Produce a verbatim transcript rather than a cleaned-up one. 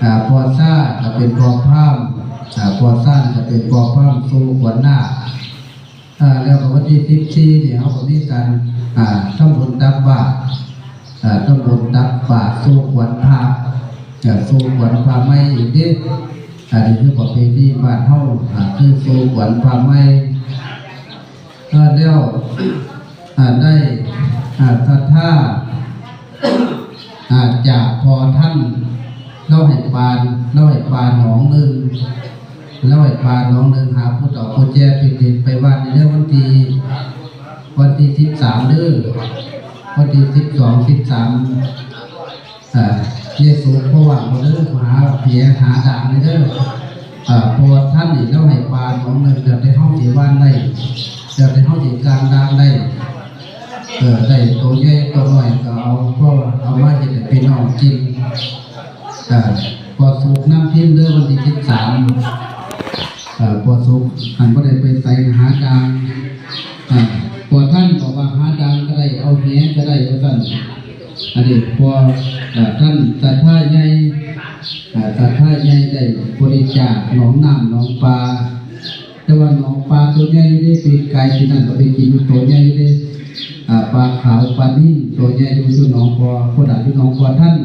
อ่า ปอซ่าก็เป็นปอพาม อ่า ปอซ่าก็เป็นปอพามสู่ขวัญนาค อ่า แล้วก็วันที่สิบสี่นี่เฮาก็มีการ อ่า ทำบุญตักบาตร อ่า ทำบุญตักบาตรสู่ขวัญพระ อ่า สู่ขวัญพระใหม่อีกเด้ อ่า นี่คือประเพณีบ้านเฮา อ่า คือสู่ขวัญพระใหม่ อ่า แล้ว อ่า ได้ อ่า ศรัทธา อ่า จากพ่อท่าน ลาวให้ปลา ลาวให้ปลาหนองหนึ่ง ลาวให้ปลาหนองหนึ่ง หาผู้เฒ่าผู้แก่ไปเล่นไปวัดในเรื่องวันที่ วันที่สิบสามเด้อ วันที่สิบสอง สิบสาม อ่า เยซูเพราะว่าบ่เด้อ หาแหหาดางเลยเด้อ อ่า เพราะว่าท่านนี่ลาวให้ปลาหนองหนึ่ง เดี๋ยวได้เฮาสิหว่านได้ เดี๋ยวได้เฮาสิกางดางได้ เออ ได้ตัวใหญ่ตัวน้อยก็เอา พอเอามาเฮ็ดให้พี่น้องกิน อ่า ปอสุกนำพิมพ์เด้อ วันที่สิบสาม อ่า ปอสุก คันบ่ได้ไปไสหาดาง อ่า ปอท่านบอกว่าหาดางก็ได้ เอาแหก็ได้ ว่าซั่น อันนี้ปอ อ่า ท่านศรัทธาใหญ่ อ่า ศรัทธาใหญ่ได้บริจาคหนองน้ำหนองปลา แต่ว่าหนองปลาตัวใหญ่อยู่เด้ ปีกายปีนั้นก็ไปกินอยู่ตัวใหญ่อยู่เด้ อ่า ปลาขาวปลานิลตัวใหญ่อยู่ อยู่หนองปอ คนน่ะอยู่หนองปอท่าน